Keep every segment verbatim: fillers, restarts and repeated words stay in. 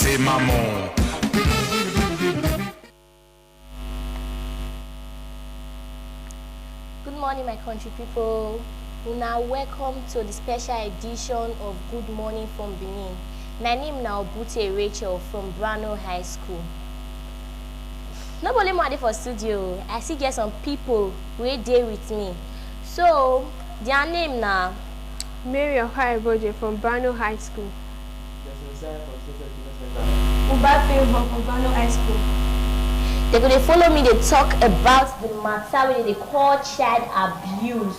Pay maman. Good morning, my country people. Una welcome to the special edition of Good Morning from Benin. My name na Obute Rachel from Brano High School. No be only me dey for studio, I still get some people wey dey with me. So, their name na Mary Ohaibodje from Brano High School. Uba Favour from Brano High School. They go dey follow me dey talk about the matter wey dey call child abuse.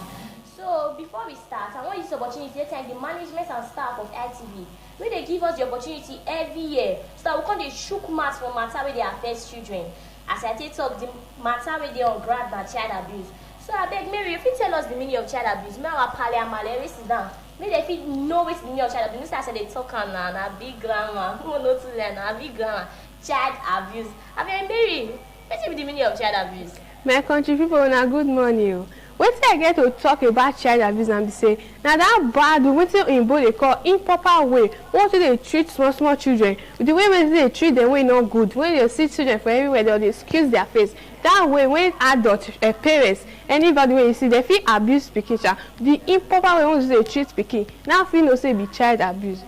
So before we start, I wan use this opportunity to thank the management and staff of I T V wey dey give us the opportunity every year so that we come dey chook mouth for matter wey dey affect children. As I take talk, the matter wey dey on ground na child abuse. So abeg, Mary, you fit tell us the meaning of child abuse? Make our pale and male wey sit down, make dem fit know wetin the meaning of child abuse. You know say as I dey talk am na, na big grammar. Mo no too learn, na big grammar. Child abuse. Abeg, Mary, wetin be the meaning of child abuse? My country people, una good morning o. Wetin I get to talk about child abuse na be say na that bad way, wetin oyinbo dey call improper way wey dey treat small small children, the way wey dey treat them wey no good, when you see children for everywhere, they dey excuse their face. That way when adult, uh, parents, anybody wey you see, they fit abuse pikin sha. The improper way wey dey treat pikin, na fit know say be child abuse.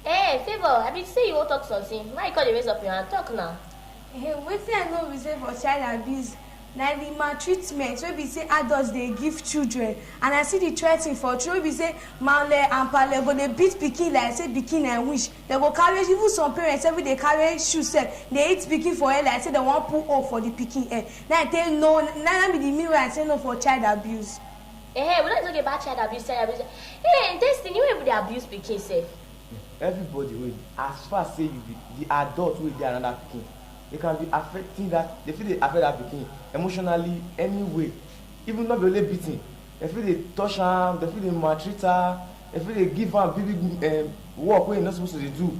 Eh, Favour, I be say you wan talk something. Why you come dey raise up your hand? Talk now. Eh, wetin I know be say for child abuse, na the maltreatment wey be say adults dey give children, and I see the threatening for true wey be say male and pale go dey beat pikin like say pikin na wish. Dem go carry, even some parents even dey carry shoe sef dey hit pikin for head like say dem wan put hole for the pikin head. Na I take know, na na be the mean way I take know for child abuse. Eh, we don talk about child abuse, child abuse. Eh, this thing, you even dey abuse pikin sef. Everybody wey, as far say you be the adult wey dey another pikin, they can be affecting that, they fit dey affect that pikin emotionally, any way. Even not be only beating, they fit dey touch am, they fit dey maltreat her, they fit dey give am big big um, work wey you no suppose to dey do.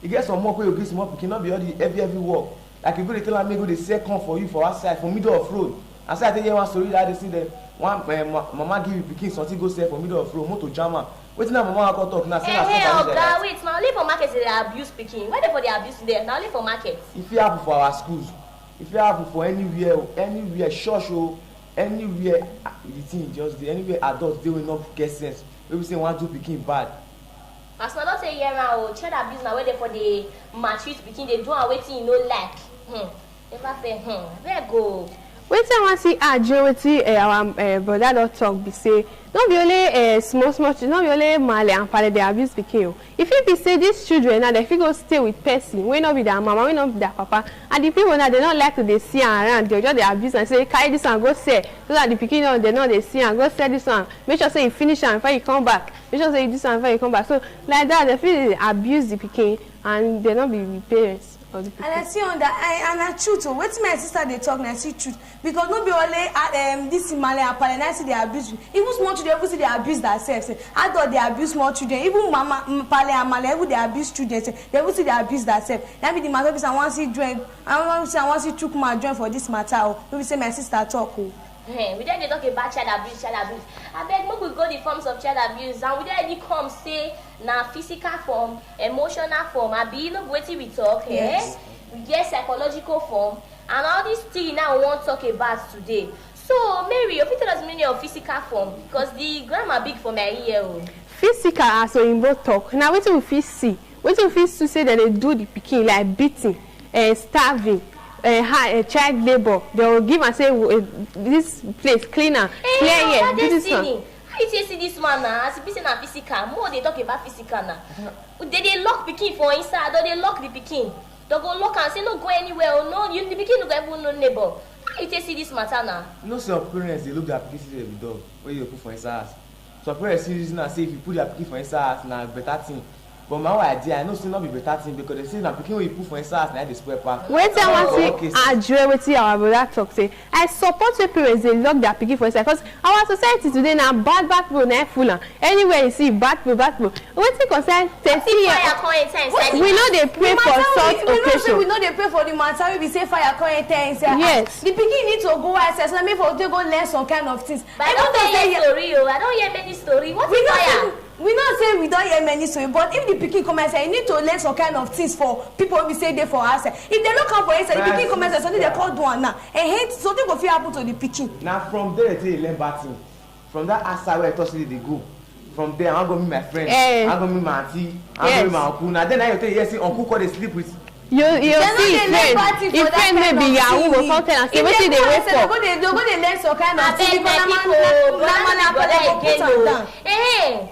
E get some work wey you give small pikin, no be all the heavy heavy work. Like you go dey tell am make go dey sell corn for you for outside for middle of road. I say I take hear one story that day say dem one um, mama give you pikin something go sell for middle of road, motor jam am. Wetin that mama come talk now? Say na hey, hey, oga, wait, na only for market dey abuse pikin. Where dey for dey abuse there? Na only for market. E fit happen for our schools. E fit happen for anywhere, anywhere, church o, anywhere. Ah, the thing just dey anywhere adults dey wey no get sense. Wey be say wan do pikin bad. As una don take hear am o, child abuse na where dem for dey maltreat pikin, dey do am wetin e no like. Hmm. Never fail. Hmm. Abeg o. Wetin I wan see add join wetin eh, our eh, brother don talk be say no be only eh, small small children, no be only male and pale dey abuse pikin o. E fit be say these children now dem fit go stay with person wey no be their mama, wey no be their papa, and the people now dem no like to dey see am around, dem just dey abuse am say carry this one go sell so that the pikin no dem no dey see am, go sell this one, make sure say you finish am before you come back, make sure say you do something before you come back. So like that dem fit dey abuse the pikin and dem no be the parents of the pikin. And I see on that, I, and na truth o. Wetin my sister dey talk na see truth, because no be only uh, um, this male and pale na see dey abuse you. Even small children even see dey abuse themselves. Eh. Adult dey abuse small children. Even mama, m- pale and male even dey abuse children. Eh. They even see dey abuse themselves. Na be the matter be say I wan see join. I wan see I wan see chook mouth join for this matter o. No be say my sister talk o. Hey, we don dey talk about child abuse, child abuse. Abeg, make we go the forms of child abuse, and we don already come say na physical form, emotional form, abi no be wetin we talk? Yes. Eh? We get psychological form, and all these three now we wan talk about today. So, Mary, you fit tell us meaning of physical form, because the grammar big for my ear o. Physical, as oyinbo talk, na wetin we fit see, wetin we fit see say dem dey do the pikin, like beating, eh, starving, eh, ha- eh, child labour. Dem go give am say eh, this place clean am, clear here, do this one. How you take see this one na? As e be say na physical, more dey talk about physical na. Dem dey lock pikin for inside, dem dey lock the pikin. Dem go lock am say no go anywhere o, no, you, the pikin no go even know neighbour. How you take see this matter na? You know say your parents dey look their pikin say dem be dog wey you dey put for inside house. Some parents still reason am say if you put their pikin for inside house na better thing. But my own idea, I know say no be better thing because they say na pikin wey you put for inside house na dey spoil pass. Wetin I wan say, address wetin our brother talk say I support when parents dey lock their pikin for inside because our society today na bad bad people na full am. Anywhere you see bad people, bad people. Wetin concern thirteen year old? We no dey pray for such occasion. We no dey pray for the matter wey be say fire come enter inside. Yes. The pikin need to go outside so that make for take go learn some kind of things. But I don hear story o. I don hear many story. What is fire? We know say we don hear many story, but if the pikin come outside, you need to learn some kind of things for people wey be say dey for outside. If they no come for inside, the pikin come outside, something they call do am now. And hate something go fit happen to the pikin. Na from there they learn bad thing. From that outside where I talk say they go. From there, I go meet my friend. Eh. I go meet my auntie. I go meet my uncle. Na then I tell you, yes, say uncle call dey sleep with. You you They no see dey learn bad friend. thing for If that friend may kind be of yahoo thing. go come tell am say If wetin they dey go wait outside, for. they go dey they go dey learn some kind of thing. Abeg, Because my na people, man na man na brother brother go put again am o. down. Hey,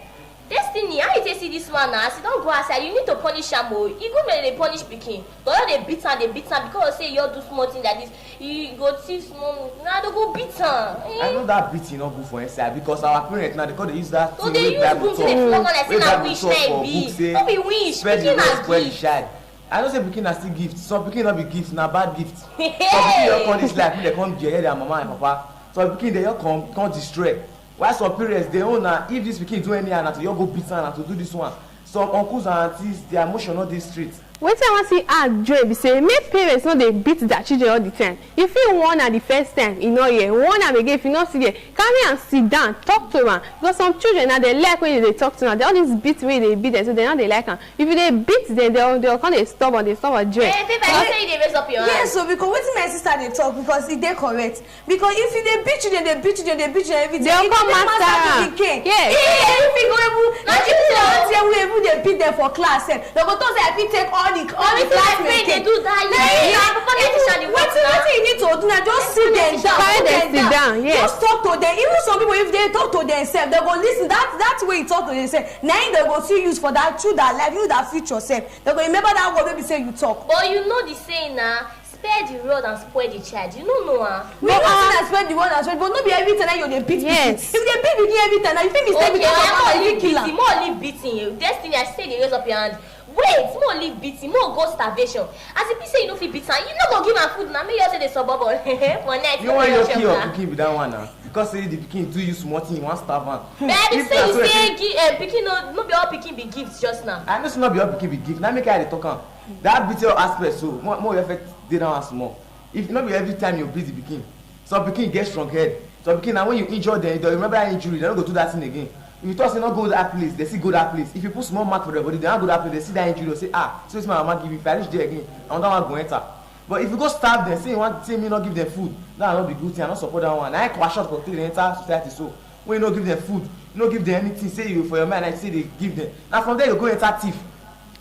Destiny, how you take see this one now? As you don go outside, you need to punish am o. E good make dem dey punish pikin, but no dey beat am, dey beat am because say you do small thing like this. You go thief small, na dem go beat am. Eh? I know that beating no good for inside because our parents now they call they use that So thing they wey use Bible boot talk. Dey flog am like say Wey na Bible wish talk na e for be. book say No be wish, spare the pikin rod, na spoil the gift. child. I know say pikin na still gift. Some pikin no be gift, na bad gift. Some pikin don come this life, make dem come jeje their mama and papa. Some pikin dey just come come destroy. Why some parents dey own na if this pikin do anyhow na to just go beat am na to do this one. Some uncles and aunties their emotion no dey straight. Wetin I wan see add join be say make parents no dey beat their children all the time. You fit warn am the first time, e no hear. Warn am again, if e no still hear, carry am sit down, talk to am. Because some children now they like when you dey talk to am. They all this beat wey you dey beat them, so they no dey like am. If you dey beat them, they they come dey stubborn, dey stubborn join. Eh, babe, I say you dey raise up your hand. Yes, so because wetin my sister dey talk because e dey correct. Because if you dey beat children, dey beat children, dey beat children every day, They'll e go come dey master master to am. the king. Yes. If if you go even na you see the auntie wey even dey beat them for class sef, they go talk say I fit take all the all the Wetin my classmates friend dey take. do that Na year? him Na na papa dey teach am the work wetin na. wetin you need to do na just sit them down, Carry put them them sit down. down, yes. Just talk to them. Even some people if they talk to themselves, they go listen. That that way you talk to themselves, na him they go still use for that through that life, you that future self. They go remember that word wey be say you talk. But you know the saying na, spare the rod and spoil the child. You no know am. We no say na spare the word and spoil, but no be every time na you dey beat pikin. Yes. If you dey beat pikin every time, na you fit mistake Okay, because I of wan how you leave kill am. beating, more leave beating. Destiny, I say dey raise up your hand. Wait, more leave beating, more go starvation. As e be say you no fit beat am, you no go give am food na. Me you say dey suburb on for night. You wan your kill your pikin be that one na? Because say the pikin do you small thing, you wan starve am. But I be If say na you so say gi- eh, pikin no no be all pikin be gift just now. I know say no be all pikin be gift. Na make I dey talk am. That beat your aspect so more more your effect dey that one small. If no be every time you beat the pikin. Some pikin get strong head. Some pikin na when you injure them, you remember that injury, they no go do that thing again. If you talk say no go that place, they still go that place. If you put small mark for their body, they no go that place, they see that injury, they say ah, so this my mama give me, if I reach there again, another one go enter. But if you go starve them, say you want say me not give them food, that no be good thing. I no support that one. I crash out for take enter society so. When you no give them food, you no give them anything, say you for your mind, I say they give them. Now from there you go enter thief.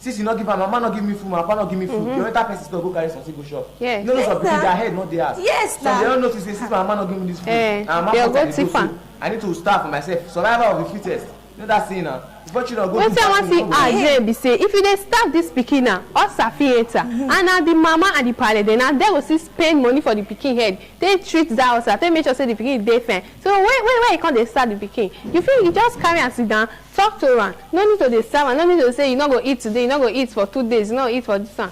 Since you no give am, mama no give me food, my papa no give me food. You enter person store go carry something go shop. Yes. You know some Yes, people na. their head not theirs. Yes, So na. they don't notice say since my mama no give me this food, Eh, and my they papa go dey thief go am. so. I need to starve for myself. Survival of the fittest. You know that saying now. Before children go Wetin do I wan something, see go add do here be say if you dey starve this pikin now, ulcer fit enter. And na the mama and the pale dem na dem go still spend money for the pikin head. Take treat that ulcer, take make sure say the pikin dey fine. So when when when you come dey starve the pikin, you fit you just carry am sit down, talk to am. No need to dey starve am, no need to say you no go eat today, you no go eat for two days, you no go eat for this one.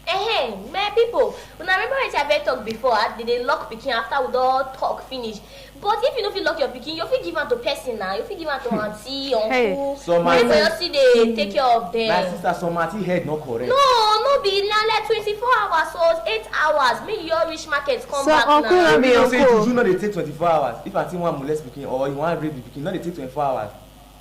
Ehem, my people, una remember wetin I first talk before? Ah, they dey lock pikin after we don talk finish. But if you no fit lock your pikin, you fit give am to person na. You fit give am to auntie, Hey. uncle. So my Make sis- your see dey take care of them. My sister, some auntie head not correct. No, no be na like twenty-four hours or eight hours. Make you all reach market come So back uncle now. no be You know say uncle. Juju no dey take twenty-four hours. If auntie wan molest pikin or you wan rape the pikin, no dey take twenty-four hours.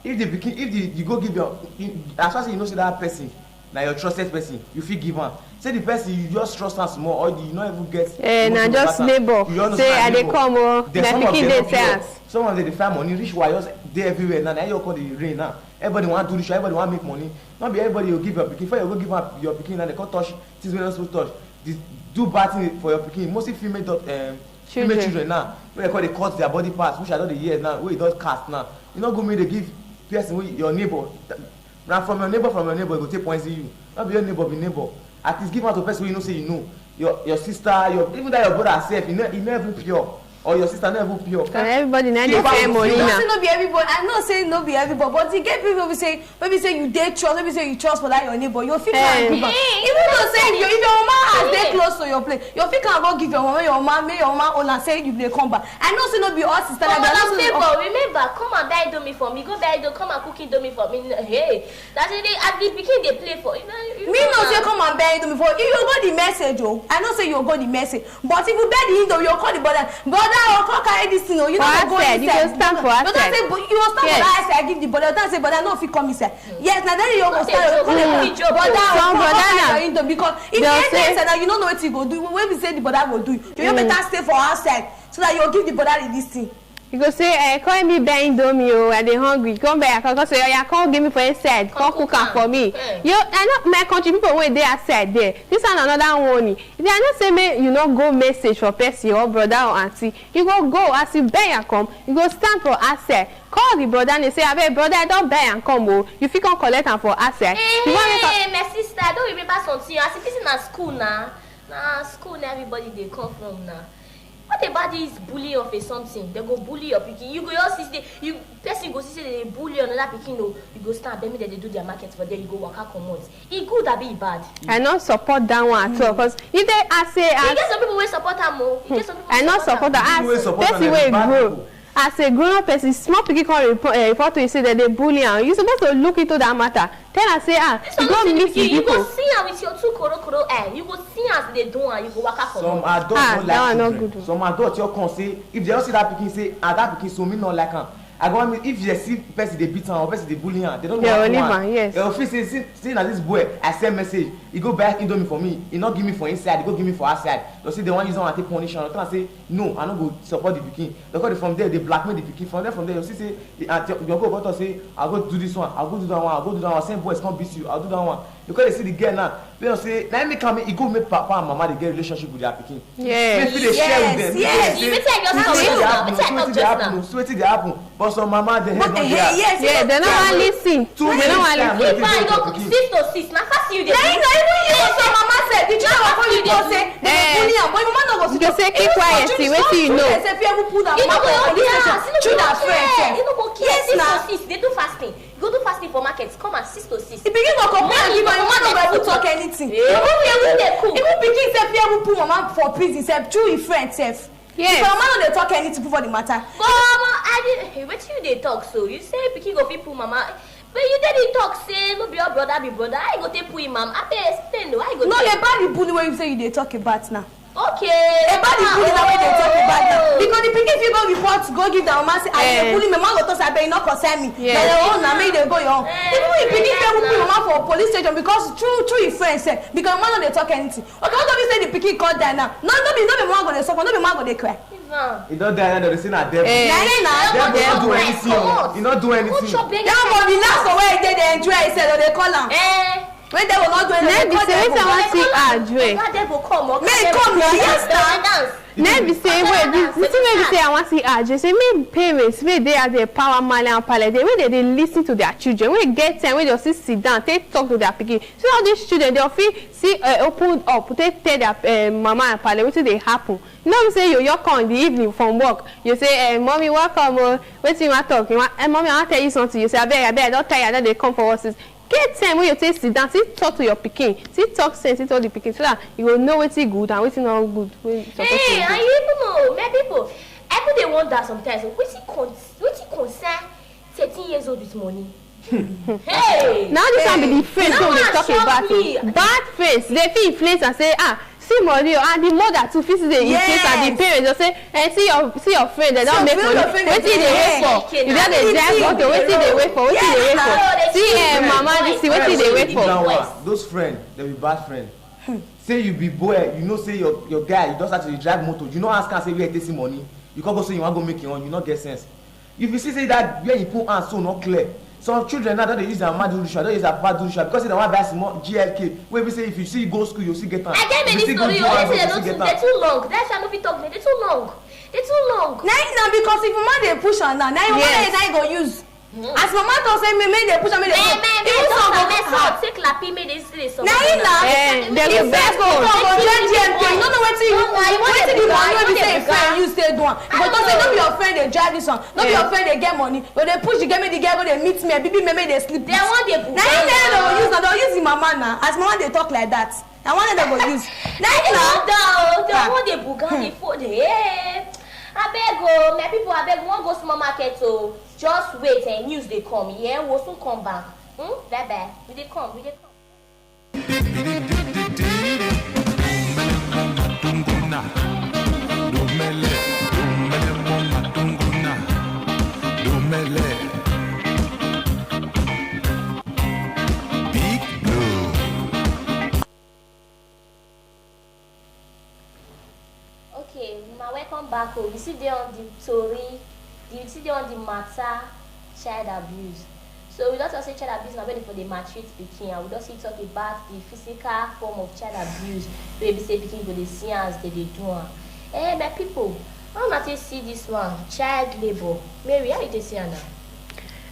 If the pikin, if the you go give your, you, as far as you know say that person na your trusted person, you fit give am. Say the person you just trust am small or you no even get Eh, much na of just that. neighbor. You just know Say, say na "I dey neighbor. come o, There's my some of pikin them dey no pure. Say am." Some of them dey find money reach while just dey everywhere now. Na you come dey rain now. Everybody wan do ritual, everybody wan make money. No be everybody you give your pikin. Before you go give am your pikin now, they come touch things wey no suppose touch. They do bad thing for your pikin. Mostly female dot um, female Children. children now. Wey they call dey cut their body parts, which I don dey hear now. Wey e don cast now. You no go make dey give person wey your neighbor. Na from your neighbor, from your neighbor, e go take poison you. No be your neighbor be neighbor. At least give am to person wey you know say you know. Your your sister, your even that your brother sef, e no e no even pure. Or your sister no even pure. And everybody na dey If I find was money you, I now. say no be everybody. I know say no be everybody, but e get people wey be say wey be say you dey trust, wey be say you trust for that your neighbor, you fit go and Eh. give am. Even though say if your if your mama house dey close to your place, you fit can go give your mama, your mama, make your mama hold am say you dey come back. I know say no be all sister But like that. I know madam say Favour, remember, come and buy indomie for me. Go buy indomie, come and cook indomie for me. Hey, that is the as the pikin dey play for. You know, you Me know no now. Say come and buy Indomie for you. You go the message, oh. I know say you go the message. But if you buy the Indomie, you call the brother. Brother, oh, come carry this thing, oh. You know go inside. You go stand for outside. You go stand for outside. Give the brother. You say brother no fit come inside. Yes, now then you go stand. Brother, oh, come carry your Indomie because if you enter inside now, you don't know what you go do. When we say the brother go do, you better stay for outside so that you give the brother this thing. You go say, eh, come me buy Indomie, oh, I dey hungry. Come buy, come say, oh, yeah, come give me for inside, come cook am for me. You, I know my country people wey dey outside there. This one another warning. If I know say me, you no go message for person or brother or auntie. You go go as you buy am come. You go stand for outside. Call the brother and say, abeg brother, I don buy am come, oh. You fit come collect am for outside. You wan make am. Hey, my sister, I don remember something. As if this na school na, na school na everybody dey come from na. What about this bully of a something? They go bully your pikin. You go just see say you person go see say they dey bully another pikin o. You go stand, then make dem dey do their market for there. You go waka comot. E good abi e bad? I no support that one at all, 'cause if they, I say, e get some people wey support am o. E get some people wey support am. I no support am. As person wey grow, as a grown up person, small pikin come report, uh, report to you say that they bully am. You suppose to look into that matter. Tell am say, ah, you go meet the people. You go see am with your two koro koro eye. You go see as they do am. You go waka comot. Some adults don't like children. Some adults you come say if they don't see that pikin say, ah, that pikin so me not like am. I go mean if they see person they beat am or person they bully am, they don't want am. They will leave am. Yes. They will feel say, see, see na this boy. I send message. He go buy Indomie for me. He not give me for inside. He go give me for outside. They say they want use am take punish am. They say no, I no go support the pikin. Because from there they blackmail the pikin. From there, from there you see say, and your go go talk say, I go do this one, I go do that one, I go do that one. Same boys come beat you, I do that one. Because they see the girl now, they don't say, now make come, e go make papa and mama they get relationship with their pikin. Yes. Make they share with them. Yes. Wetin dey happen? Wetin dey happen? But some mama they head not there. Yes, they don't want listen. Too many times wey they go six to six. Now first you dey. Even you, some mama said, the child of you go say, they bully am, but your mama no go say, keep quiet, see wetin you know. Say fear who put am for police station. Shoot that friend. You no go care. Six to six, they do fasting. You go do fasting for market. Come at six to six. The pikin go complain, the mama no go even talk anything. Even pikin say fear who put mama for prison sef, through him friend sef. Yes. If mama no dey talk anything before the matter. But mama, I did. Hey, wetin you dey talk so? You say pikin go fit pull mama. But you dey dey talk say no be your brother be brother. How you go take pull him mama? Abeg explain o. How you go take? No, about the bully wey you say you dey talk about now. Okay. About the bully now wey dey talk about now. Because the pikin fit go report, go give their mama say, I dey bully me. Mama go talk say, abeg, e no concern me. Yes. Na your own, na make you dey go your own. Even if pikin fit even pull mama for police station because true, true him friend sef. Because mama no dey talk anything. Okay, what if you say the pikin come die now? No, no be, no be mama go dey suffer, no be mama go dey cry. E don die now, they say na devil. Eh. Na him na. Devil no do anything. E no do anything. That one be last one wey e dey dey enjoy, e say dem dey call am. Eh. When devil no do anything, dem dey call devil. Say wetin I wan see, ah, Joy. Oga devil come, oga devil come, yes na. Then be say, wait, this, this thing wey be say I wan see, ah, Joy, say me parents, me dey as a power man and pale, they wey they dey listen to their children, wey get time, wey just sit down, take talk to their pikin. See all these children, they fit see, uh, open up, take tell their, uh, mama and pale wetin dey happen. You know say you, you come in the evening from work, you say, eh, mommy, welcome o. Wetin you wan talk? You wan, eh, mommy, I wan tell you something. You say, abeg, abeg, I don tire, I don dey come for work since. Get time wey you take sit down, still talk to your pikin, still talk sense, still talk the pikin, so that you go know wetin good and wetin no good. Hey, and you even know, my people, I even dey wonder sometimes, wetin con-, wetin concern thirteen years old with money? Hey! Now this one be the face wey we dey talk about o. Bad face. They fit influence and say, ah, see money o, and the mother too fit still dey influence and the parents go say, eh, see your, see your friend, they don make money. Wetin you dey wait for? You don dey drive motor, wetin you dey wait for? Wetin you dey wait for? See, eh, mama, this thing, wetin you dey wait for? Those friends, they be bad friend. Say you be boy, you know say your, your guy, you don start to dey drive motor, you no ask am say where he take see money. You come go say you wan go make your own, you no get sense. If you see say that where you put hand so no clear, some children now don dey use their mama do ritual, don use their papa do ritual because say dem wan buy small G L K. Wey be say if you see go school, you still get am. I get many story o. They say they too, they too long. That's why I no fit talk. They too long. They too long. Na him na because if mama dey push am now, na him mama dey, na him go use. As mama talk say me, make they push am, make they go. Even some go, ah, take lappy, make they still dey support. Na him na. Eh, they go vex go, go join G M K. You no know wetin, wetin the money wey be say him friend use take do am. You go talk say no be your friend dey drive this one, no be your friend dey get money. But they push the girl, make the girl go dey meet me, baby, make, make they sleep. They wan dey buga. Na him na they go use, na they go use the mama na. As mama dey talk like that, na one dem go use. Na him na. They wan dey buga the phone. Hey, abeg o, my people, abeg, we wan go small market o. Just wait, eh, news dey come. Yeah, we'll soon come back. Hmm? Bye bye. We dey come, we dey come. Back home, we still dey on the tori, the, we still dey on the matter, child abuse. So we don talk say child abuse na when dem for dey maltreat pikin, and we don still talk about the physical form of child abuse wey be say pikin go dey see am as dem dey do am. Eh, my people, how una take see this one, child labour? Mary, how you take see am now?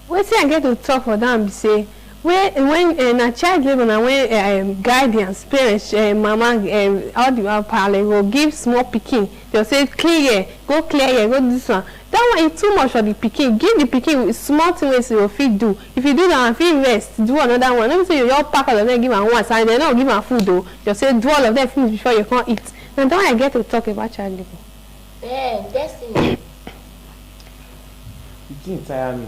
Wetin I get to talk for that be say, when when uh, na child labour na when uh, um, guardians, parents, uh, mama, uh, all the uh, pale go give small pikin, dem say clean here, go clear here, go do this one. That one is too much for the pikin. Give the pikin small thing wey e go fit do. If you do that one, fit rest, do another one. No be say you just pack all of them give am once and dem no give am food o. Dem say do all of them finish before you come eat. Na that one I get to talk about child labour. Eh, Destiny. The thing tire me.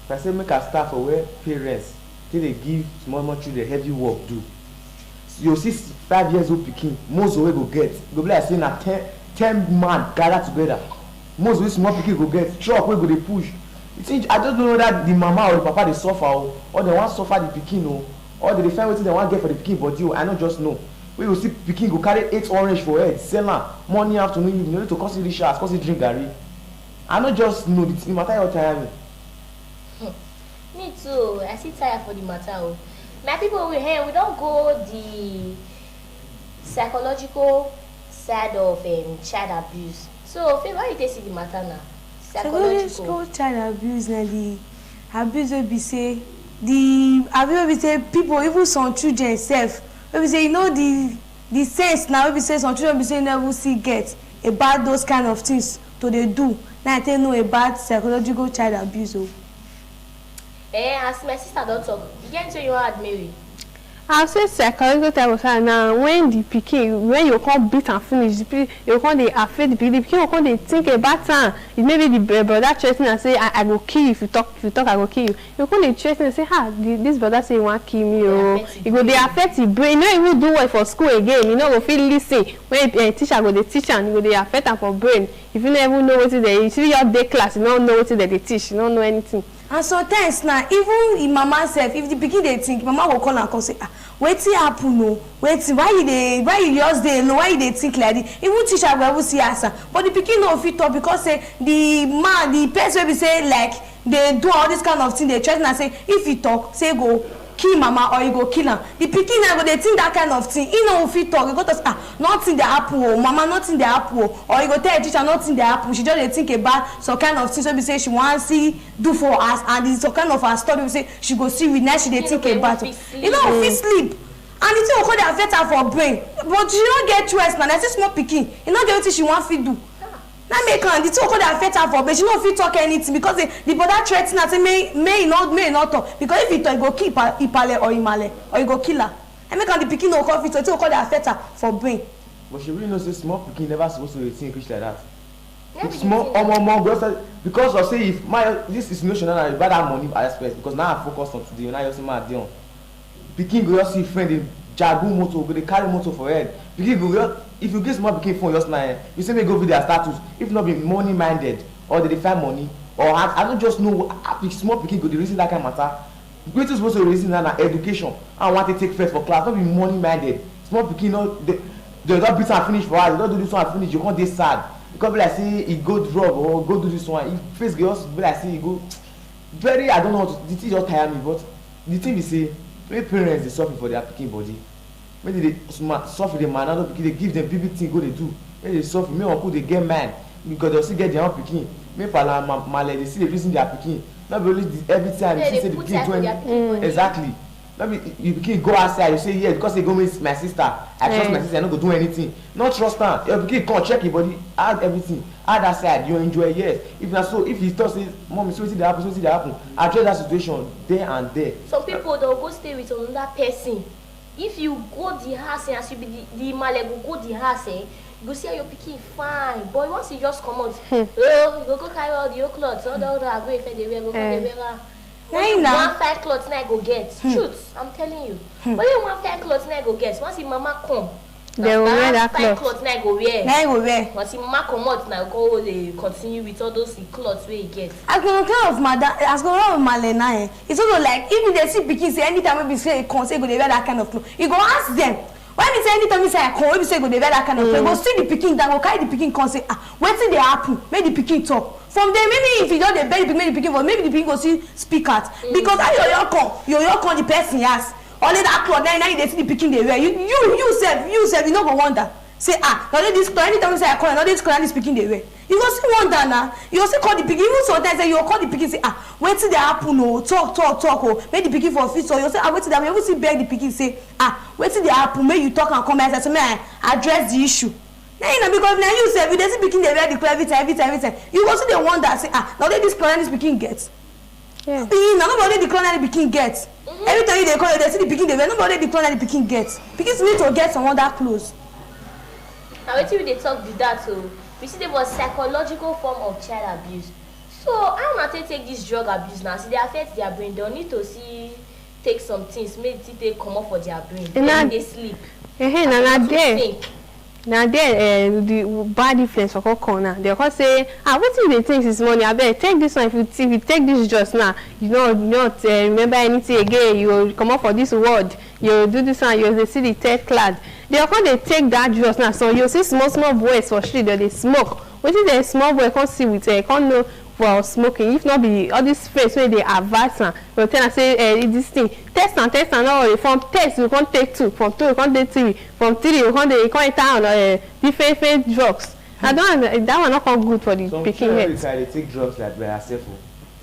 If I say make I start for where parents take dey give small small children heavy work do. You see five years old pikin, most of wey go get, go be like say na ten ten man gather together. Most of wey small pikin go get, truck wey go dey push. You think, I just don't know whether the mama or the papa dey suffer o, or dem wan suffer the pikin o, or dem dey find wetin dem wan get for the pikin body o, I no just know. Wey you see pikin go carry eight orange for head, sell am morning, afternoon, evening, only to come see reach house, come see drink garri. I no just know, the thing, the matter just tire me. Me too, I still tire for the matter o. My people, we here, we don go the psychological side of um, child abuse. So, Faith, how you take see the matter now? Psychological. Psychological child abuse na the abuse wey be say the abuse wey be say people, even some children sef, wey be say you know the the sense na wey be say some children be say never see get about those kind of things to dey do, na I take know about psychological child abuse o. Eh, as my sister don talk, you get anything you wan add, Mary? I say psychological type of side na when the pikin, when you come beat am finish, the pikin you come dey affect the pikin, the pikin go come dey think about am. It may be the br- brother threaten am say I, I go kill you if you talk, if you talk I go kill you. You come dey threaten am say ah the, this brother say he wan kill me o. E go dey affect the brain, no even do well for school again, e no go fit lis ten when uh, teacher go dey teach am, e go dey affect am for brain. If you no even know wetin dem, you see your day class, you no know wetin dem dey teach, you no know anything. And sometimes na even im mama sef, if the pikin dey think, mama go call am come say ah wetin happen o, wetin, why you dey, why you just dey alone, why you dey think like this? Even teacher go even see ask am, but the pikin no fit talk because say the man, the person wey be say like dey do all this kind of thing dey threaten am say if he talk say go kill mama or he go kill am. The pikin na go dey think that kind of thing, he no fit talk, he go talk say ah nothing dey happen o mama, nothing dey happen o, or he go tell the teacher nothing dey happen, she just dey think about some kind of things wey be say she wan see do for us and the some kind of her study wey be say she go see with na she dey think about o. E no go fit sleep and the thing go come dey affect her for brain, but she no get choice na, na still small pikin, e no get wetin she wan fit do. Na make am the thing go come dey affect her for brain, she no fit talk anything because the the brother threaten her say make make e no make e no talk because if e talk e go kill ipa ipale or imale or e go kill her. Na make am the pikin no go come fit talk, the thing go come dey affect her for brain. But she really know say small pikin never suppose to dey think reach like that. No be the Small thing. Omo omo go outside because of say if my this insinuation na about that money aspect because now I focus on today, now you see my dey on. Pikin go just see friend dey jagun motor, go dey carry motor for head. Pikin go just, if you give small pikin phone just now, eh, you say make go view their status. If not be money minded or they dey find money or I, I don't just know how pick- small pikin go dey reason that kind matter. Wetin suppose to reason na na education. I want to take first for class, not be money minded. Small pikin no dey dey don beat am finish for house, dey don do this one finish, you come dey sad. You come be like say e go drug or go do this one. E face go just be like say e go very, I don't know how to, the thing just tire me, but the thing be say make parents dey suffer for their pikin body. Make they dey sma- suffer the man, not pikin dey give them big big thing go dey do. Make they suffer, make uncle dey get mind because they still get their own pikin. Make pala ma- male dey still dey reason their pikin. Not be only the, every time you They see dey say the put pikin eye do for their anything. pikin body. Exactly. No be you pikin go outside, you say yes because they go meet my sister. I trust my Eh. Sister, I no go do anything. No trust am. Your pikin come check your body, add everything, add that side, you enjoy, yes. If na so, if you talk say mommy, so wetin dey happen, so wetin dey happen, address that situation there and there. Some people dey go stay with another person. If you go the house, eh, as you be the the male go go the house, eh, you go see how your pikin fine, but once you just comot, oh, you go go carry all the old cloth, all the old rag wey you first dey wear, go come dey Eh. wear am. Why Only na? One fine cloth na I go get. Truth, I'm telling you. Only one fine cloth na I go get. Once the mama come, They will wear that fine cloth. Cloth na I go wear. Na you go wear. Once the mama comot, na go dey continue with all those the cloth wey you get. As for kind of madam, as for kind of male na eh, it's also like if you dey see pikin say anytime wey be say e come say e go dey wear that kind of cloth, you go ask them Why be say anytime inside I come, wey be say go dey wear that kind of clothes, go see the pikin down, go carry the pikin come say, ah, wetin dey happen? Make the pikin talk. From there, maybe if you don dey beg the pikin, make the pikin voice, maybe the pikin go see speak out. Because how you your come, you your come the person ass. Only that cloth, now, now you dey see the pikin dey wear. You, you, you sef, you sef, you no go wonder. Say, ah, na only this cloth, anytime inside I come, na only this cloth, na this pikin dey wear. You go still wonder na. You go still call the pikin. Even sometimes, eh, you go call the pikin say, ah, wetin dey happen o? Talk, talk, talk o. Make the pikin for fit. So you say, ah, wetin dey happen? You even still beg the pikin say, ah, wetin dey happen? Make you talk and come outside. So make I address the issue. Na you know, because na you sef, you dey see pikin dey wear the cloth every time, every time, every time. You go still dey wonder say, ah, na only this cloth na this pikin get. Yeah. Pikin, na nobody the cloth na the pikin get. Every time you dey call, you dey see the pikin dey wear. Nobody the cloth na the pikin get. Pikin still need to get some other clothes. Na wetin we dey talk be that o. We see the word psychological form of child abuse. So how una take take this drug abuse now? As e dey affect their brain, dem need to see take some things make e take comot for their brain. Una dey sleep. Ehe, na na there. Na there eh, the bad influence for come come now. Dem come say, ah, wetin you dey think this morning? Abeg, take this one. If you if you take this just now, you no you no eh, remember anything again. You go comot for this world. You go do this one. You go dey see the third class. Dem come dey take that just now. So you see small small boys for street, dem dey smoke. Wetin the small boy come see with eh, come know for smoking? If not be all this face wey dey advance am, dem go tell am say eh, this thing, test am, test am, no worry. From test, you come take two. From two, you come take three. From three, you come dey come enter on uh, different different drugs. I don't that one not come good for the some pikin children head. Dey try dey take drugs like by herself o.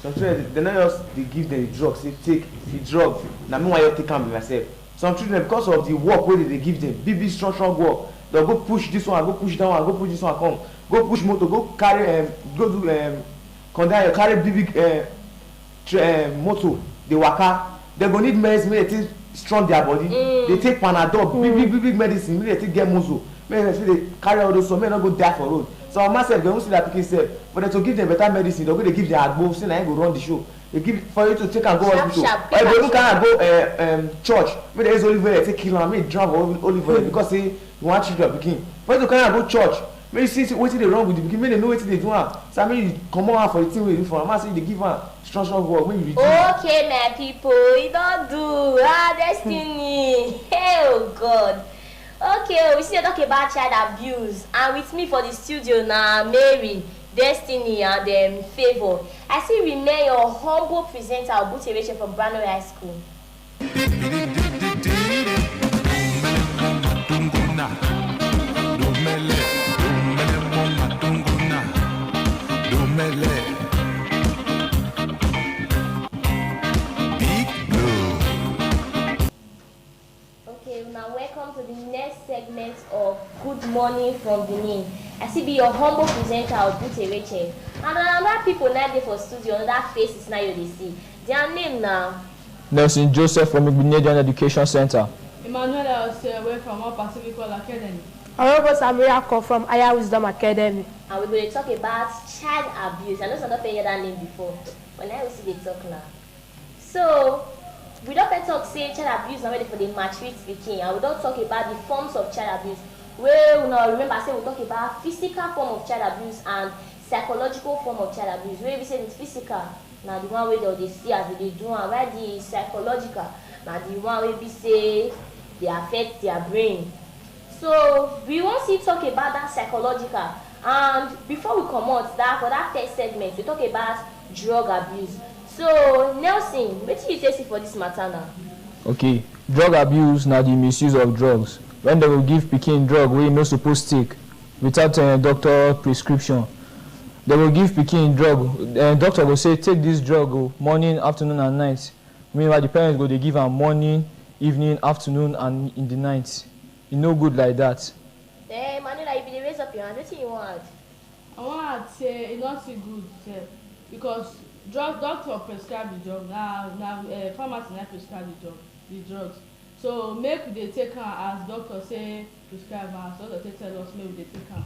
Some children dey no just dey give them the drugs say take the drug, na me wan just take am by myself. Some children, because of the work wey dey dey give them, big big strong strong work, dem go push this one, go push that one, go push this one come, go push motor, go carry um, go do um, condemn carry big big um, tra- um, motor dey waka, dem go need medicine make dem take strong their body. Dey take panadol, big big big big medicine make dem take get muscle, make dem fit dey carry all those one, make dem no go die for road. Some mama sef, dem won't see their pikin sef, but dem to give them better medicine, dem go dey give them agbo say na him go run the show. Dey give for you to take am go hospital, or you go even carry am go uh, um, church, make dem use olive oil take kill am, make e drown for olive oil because say you wan treat your pikin. For you to carry am go church, make you see wetin dey wrong with the pikin, make dem know wetin dey do am, so make you comot hand for the thing wey you do for am. Mama say you dey give am strong strong work, make you reduce. Okay, my people, e don do ah destiny. Hey, oh God. Okay, we still dey talk about child abuse, and with me for the studio na Mary, Destiny, and um, Favour. I still remain your humble presenter, Obute Rachel from Brano High School. Okay, now welcome to the next segment of Good Morning from Benin. I still be your humble presenter, Obute Rachel. And another people now dey for studio, another faces now you dey see. Their name now. Nelson Joseph from Igbinedion Education Center. Emmanuel Osewe from All Pacific World Academy. Orogo Samuel Ako from Higher Wisdom Academy. And we go dey talk about child abuse. I know some don hear that name before, but now we still dey talk now. So, we don first talk say child abuse na when dem for dey maltreat pikin, and we don talk about the forms of child abuse. Wey una remember say we talk about physical form of child abuse and psychological form of child abuse. Wey be say the physical na the one wey dem dey see as dem dey do am, while the psychological na the one wey be say dey affect their brain. So we wan still talk about that psychological, and before we comot that for that first segment we talk about drug abuse. So Nelson, wetin you take see for this matter now? Okay, drug abuse na the misuse of drugs when dem go give pikin drug wey e no suppose take without uh, doctor prescription. Dem go give pikin drug, uh, doctor go say take this drug o, morning, afternoon and night. Meanwhile, the parents go dey give am morning, evening, afternoon and in the night. E no good like that. Eh, Manuela, you be dey raise up your hand. Wetin you wan add? I wan add say e no too good sef because drug doctor prescribe the drug na na uh, pharmacy na prescribe the drug the drugs so make we dey take am as doctor say prescribe am as doctor take tell us make we dey take am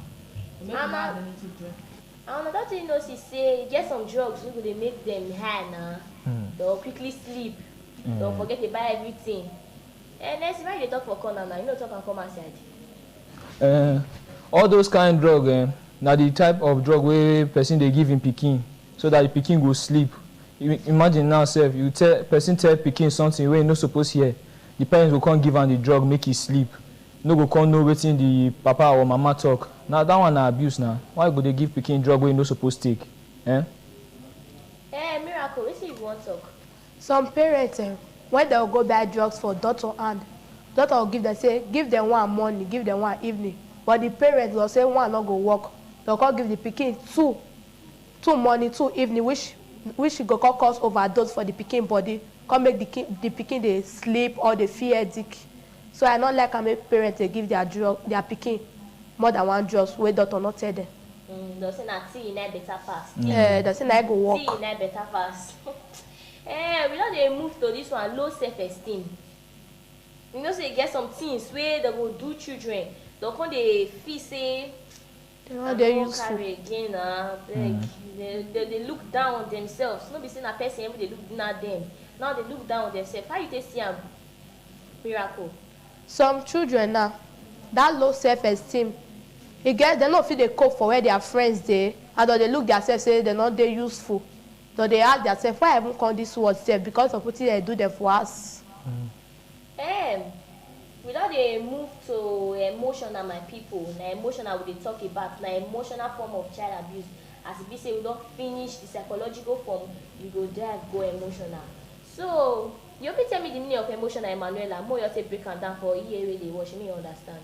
so make we no add anything join. And another thing you know see say e get some drugs wey go dey make dem high na, hmm. Dem go quickly sleep, hmm. Dem go forget about everything. Eh, Nelson, why you dey talk for corner now? You no talk am come outside. Uh, all those kind drug eh, na the type of drug wey person dey give him pikin so that the pikin go sleep. Imagine now sef, you tell person tell pikin something wey e no suppose hear, the parents go come give am the drug make e sleep. No go come know wetin the papa or mama talk. Na that one na abuse na. Why you go dey give pikin drug wey you no suppose take? Eh? Eh, Miracle, wetin you wan talk? Some parents eh, when dem go buy drugs for doctor hand, doctor go give dem say give dem one morning, give dem one evening, but the parents go say one no go work, dem come give the pikin two two morning, two evening, which which go come cause overdose for the pikin body, come make the ki- the pikin dey sleep or dey feel headache. So I no like am make parents dey give their drug their pikin more than one drugs wey doctor no tell dem. Mm, dem say na tea na better pass. Mm. Eh, dem say na e go work. Tea na better pass. Eh, we don dey move to this one, low self esteem. You know say e get some things wey dem go do children, dem come dey feel say dem no dey useful. Carry again na abeg. Mm. Dem dey look down on themselves. No be say na person every dey look down dem. Now dey look down on themselves. How you take see am, Miracle? Some children now, that low self-esteem, e get dem no fit dey cope for where their friends dey, and dem dey look their self say dem no dey useful. Dem dey ask their self, why I even come this world sef because of wetin dem do dem for house. Em, we don dey move to emotional, my people. Na emotional we dey talk about. Na emotional form of child abuse. As e be say we don finish the psychological form, we go dive go emotional. So, you fit tell me the meaning of emotional, Emanuela? Mo your take break am down for iye wey dey watch, me understand.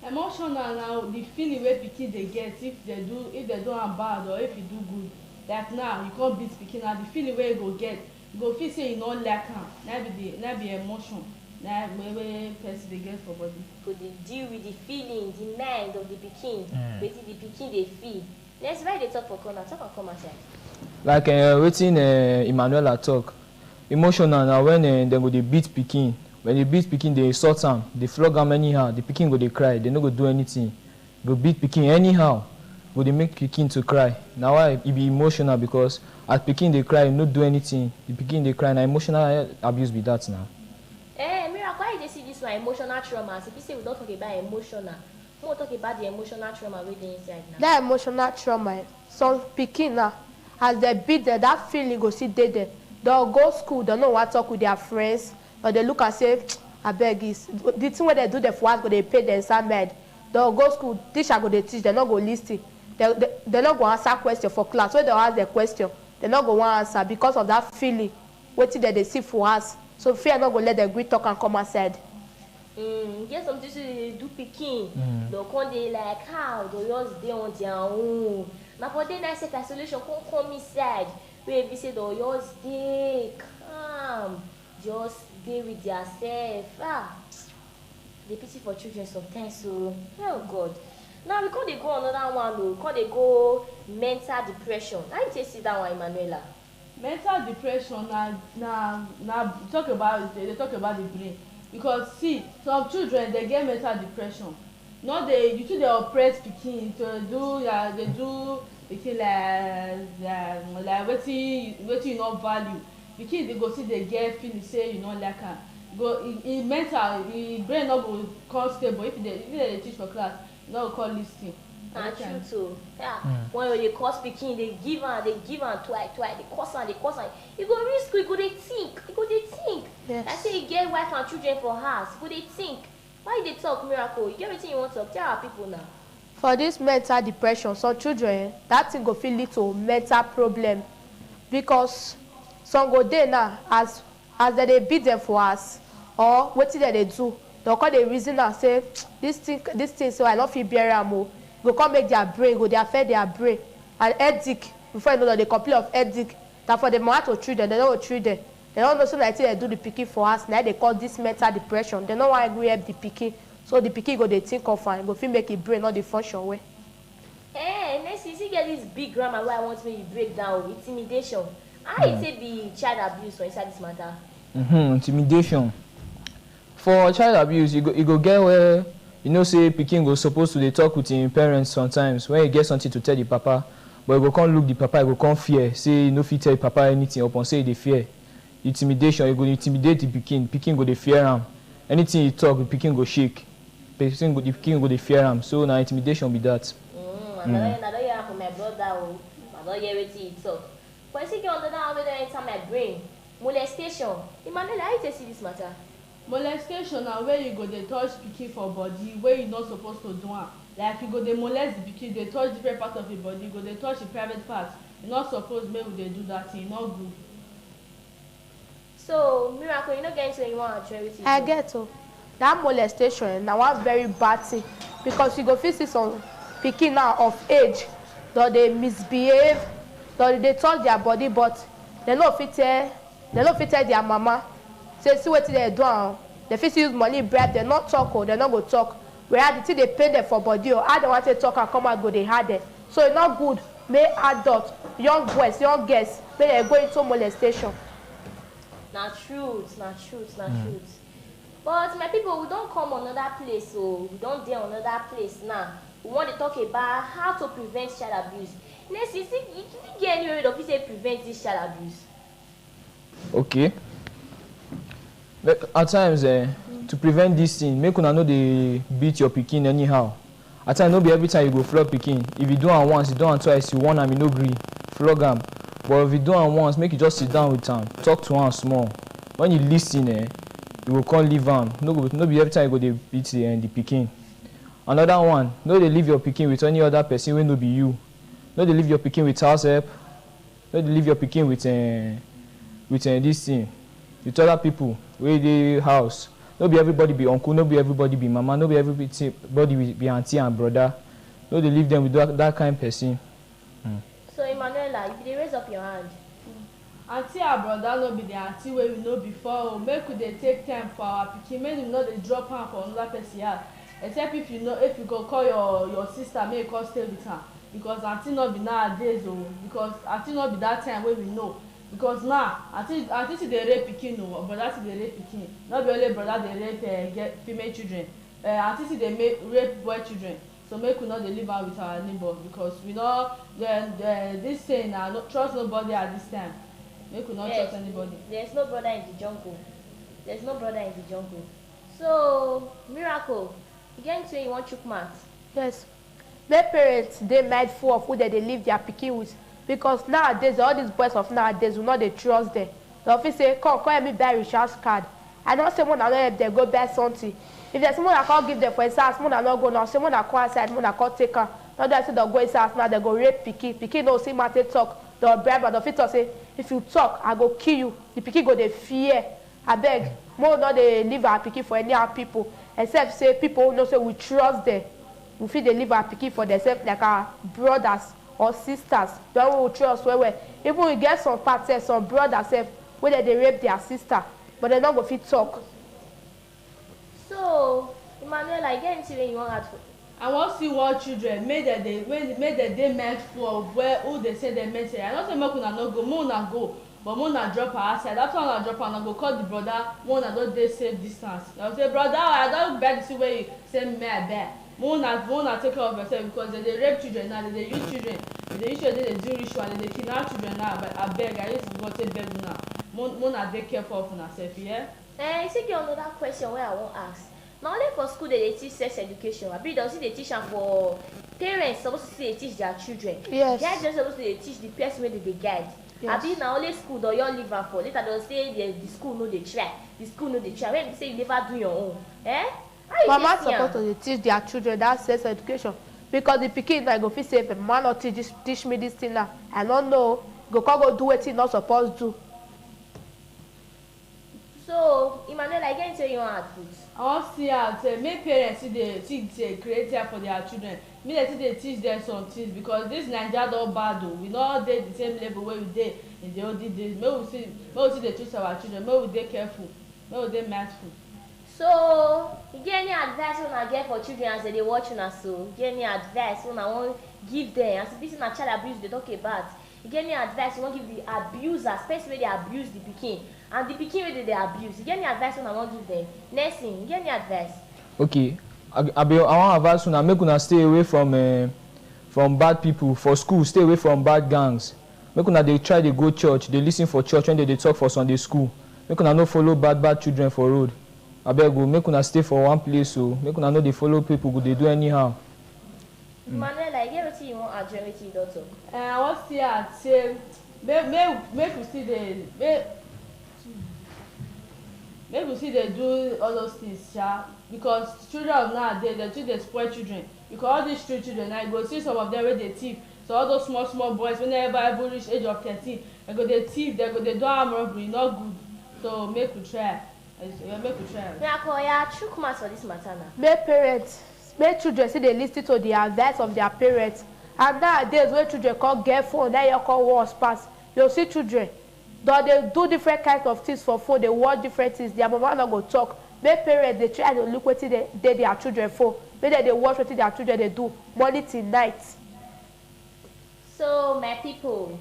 Emotional na the feeling wey pikin dey get if dem do if dem do am bad or if e do good. Like now, you come beat pikin, na the feeling wey e go get. You go feel say you no like am. Na be the na be emotion na wey wey person dey get for body. Go dey deal with the feeling, the mind of the pikin, mm. Wetin the pikin dey feel. Next, why you dey talk for corner? Talk and come outside. Like uh, wetin uh, Emmanuela talk, emotional na when uh, dem go dey beat pikin. When dey beat pikin, dey insult am, dey flog am anyhow. The pikin go dey cry, dem no go do anything. Go beat pikin anyhow, go dey make pikin to cry. Na why e be emotional, because as pikin dey cry, e no do anything. The pikin dey cry, na emotional abuse be that na. Eh, Miracle, how you dey see this one, emotional trauma? As e be say we don talk about emotional, make we talk about the emotional trauma wey dey inside now. That emotional trauma, eh, some pikin now, as dem beat dem, that feeling go still dey there. Dem go school, dem no wan talk with their friends, or dem look am say, abeg, is the thing wey dem do dem for house go dey pain dem inside mind. Dem go school, teacher go dey teach, dem no go lis ten. Dem dem dem no go answer question for class. When dem ask dem question, dem no go wan answer because of that feeling wetin dem dey see for house. So fear no go let dem gree talk am come outside. Mm, e get some things wey dey do pikin, mm. Dem come dey like how dem just dey on their own. Na for there na self isolation come come inside, wey e be say dem just dey calm, just dey with their self. Ah, the pity for children sometimes o. Oh God. Now we come dey go another one o, we come dey go mental depression. How you take see that one, Emmanuela? Mental depression na na na talk about dey dey talk about the brain, because see, some children dey get mental depression. No dey you too dey oppress pikin to do ya dey do pikin like um like wetin wetin you no value. Pikin dey go still dey get feeling say you no like am. Go e e mental e brain no go come stable if you dey if you dey teach for class. No go come lis ten. Na truth o. Yeah. Mm. When you dey curse pikin, dey give am, dey give am twai twai, dey curse am, dey curse am. You go reach school, you go dey think, you go dey think. Yes. Like say you get wife and children for house, you go dey think. Why you dey talk, Miracle? You get wetin you wan talk? Tell our people now. For this mental depression, some children, eh, that thing go fit lead to mental problem, because some go dey now as as dem dey beat dem for house or wetin dem dey do, dem come dey reason am say this thing this thing so I no fit bear am o. E go come make their brain, e go dey affect their brain. And headache, before you know, dem dey complain of headache. Na for the mama to treat dem, dem no go treat dem. Dem no know say na wetin dem do the pikin for house na im dey cause this mental depression. Dem no wan gree help the pikin, so the pikin go dey think of am, e go fit make im brain no dey function well. Eh, next you still get this big grammar wey I want make you break down o, intimidation. How e take be child abuse for inside this matter? Mm-hmm, intimidation. For child abuse, you go, you go get where you know say pikin go suppose to dey talk with im parents sometimes when e get something to tell the papa, but e go come look the papa, e go come fear say e no fit tell the papa anything upon say e dey fear. Intimidation, e go intimidate the pikin, pikin go dey fear am. Anything e talk, the pikin go shake. Person go, the pikin go dey fear am. So na intimidation be that. Mm, I don hear, I don hear am from my brother o. I don hear wetin he talk. But you see, get another one wey don enter my brain. Molestation. Emmanuel, how you take see this matter? Molestation na where you go dey touch pikin for body wey you no suppose to do am. Like, you go dey molest the pikin, dey touch different part of im body, you go dey touch im private part. You no suppose make we dey do that thing, e no good. So, Miracle, you no get anything you wan add join wetin you I talk? Get o. That molestation na one very bad thing, because you go fit see some pikin now of age, don dey misbehave, don dey touch their body, but dem no fit tell dem no fit tell their mama say see wetin dem do am. Dem fit still use money bribe dem, no talk o, dem no go talk. Whereas the thing dey pain dem for body o, how dem wan take talk am come out go dey hard dem. So e no good make adult, young boys, young girls, make dem go into molestation. Na truth, na truth, na truth. But my people, we don come another place o, we don dey another place now. We wan dey talk about how to prevent child abuse. Next, you see, you fit get any way wey dem fit take prevent this child abuse? Okay. But at times, eh, to prevent this thing, make una no dey beat your pikin anyhow. At times, no be every time you go flog pikin. If you do am once, you do am twice, you warn am, you no gree, flog am. But if you do am once, make you just sit down with am, talk to am small. When you listen, eh, you go come leave am. No go, no be every time you go dey beat the, eh, the pikin. Another one, no dey leave your pikin with any other person wey no be you. No dey leave your pikin with house help. No dey leave your pikin with, eh, with, eh, this thing, with other people wey dey house. No be everybody be uncle, no be everybody be mama, no be everybody be, be aunty and brother. No dey leave them with that, that kind person. So, Emmanuella, you bin dey raise up your hand. Aunty and brother no be the aunty wey we know before o. Make we dey take time for our pikin, make dem no dey drop am for another person house. Except if you know, if you go call your your sister make e come stay with am, because aunty no be nowadays o. Because aunty no be that time wey we know. Because now, aunty aunty still dey rape pikin o, brother still dey rape pikin. No be only brother dey rape, eh, get female children. Eh, aunty still dey make rape boy children. So make we no dey leave am with our neighbour, because we no, eh, eh, this thing na no, trust nobody at this time. Make we no Yes, trust anybody. There's no brother in the jungle. There's no brother in the jungle. So, Miracle, you get anything you wan chook mouth? Yes. Make parents dey mindful of who dem dey leave their pikin with, because nowadays, all these boys of nowadays, we no dey trust them. Dem fit say, "Come, come help me buy recharge card." I no say make una no help dem go buy something. If dem say make una come give dem for inside house, make una no go now. Say make una come outside, make una come take am. No do like say dem go inside house now, dem go rape pikin. Pikin no see mouth take talk. Dem bribe am, dem fit talk say, "If you talk, I go kill you." The pikin go dey fear. Abeg, make we no dey leave our pikin for anyhow people, except say people wey know say we trust dem. We fit dey leave our pikin for themselves, like our brothers or sisters, the one wey we trust well well. Even we get some part sef, some brothers sef, wey dem dey rape their sister, but dem no go fit talk. So, Emmanuella, you get anything wey you wan add for? I wan see more children, make dem dey, make make dem dey mindful of where, who dey send dem message. I no say make una no go, make una go, but make una drop am outside. After una drop am, una go call the brother, make una don dey safe distance. Una go say, "Brother, I don buy the thing wey you say make I buy." Make una, make una take care of yourself, because dem dey rape children now, dem dey use children, dem dey use children take dey do ritual, dem dey kidnap children now. Abeg, abeg, I use God take beg una. Make, make una dey careful of una self, you hear? Eh, e still get another question wey I wan ask. Na only for school dem dey teach sex education, abi dem still dey teach am for, parents suppose to still dey teach their children? Yes. Guardians suppose to dey teach the person wey dem dey guide. Yes. Abi na only school dem wan leave am for? Later dem go say the, the school no dey try, the school no dey try. When e be say you never do your own, eh? How you Mama take see am? Suppose to dey teach their children that sex education, because the pikin now go fit say, "If mama no teach this, teach me this thing now, I no know." Go come go do wetin e no suppose do. So, Emmanuel, I get say you wan add put. I wan see add say make parents still dey still dey create time for their children, make dem still dey teach dem some things, because this Naija don bad o. We no dey the same level wey we dey in the olden days. Make we still make we still dey teach our children, make we dey careful, make we dey mindful. So, you get any advice wey una get for children as dem dey watch una so? You get any advice wey una wan give dem as e be say na child abuse we dey talk about? You get any advice you wan give the abusers, person wey dey abuse the pikin, and the pikin wey dem dey abuse? You get any advice una wan give dem? Next thing, you get any advice? Okay, I, I be I wan advise una, make una stay away from, eh, from bad people for school. Stay away from bad gangs. Make una dey try dey go church, dey listen for church when dem dey talk for Sunday school. Make una no follow bad bad children for road. Abeg o, make una stay for one place o. Make una no dey follow people go dey do anyhow. Emmanuel, I get wetin you wan add join wetin you don talk? Eh, I wan still add say make make make we still dey make Make we still dey do all those things sha, because children of nowadays dem too dey spoil children. Because all these street children now, you go see some of them wey dey thief. So all those small small boys wey never even reach age of thirteen, dem go dey thief, dem go dey do armed robbery, e no good. So make we try. Make we try. Nyako, oya, chook mouth for this matter now. Make parents, make children still dey listen to the advice of their parents. And nowadays wey children come get phone, na your come worse pass. You see children, dem dey do different kinds of things for phone, dey watch different things. Their mama no go talk. Make parents dey try dey look wetin dey dey their children phone. Make dem dey watch wetin their children dey do morning till night. So, my people,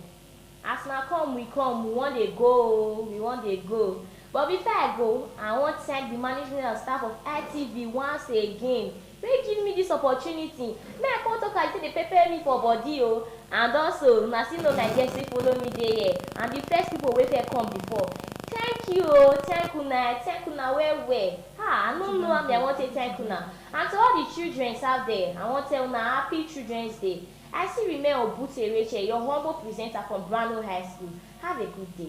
as una come, we come, we wan dey go o, we wan dey go. But before I go, I wan thank the management and staff of I T V once again wey give me this opportunity. Make I come talk as e take dey pepper me for body o. And also, una still know my guests wey follow me dey here and the first people wey first come before. Thank you o, thank una, thank una well well. Ah, I no know how me I wan take thank una. And to all the children out there, I wan tell una happy Children's Day. I still remain Obute Rachel, your humble presenter from Brano High School. Have a good day.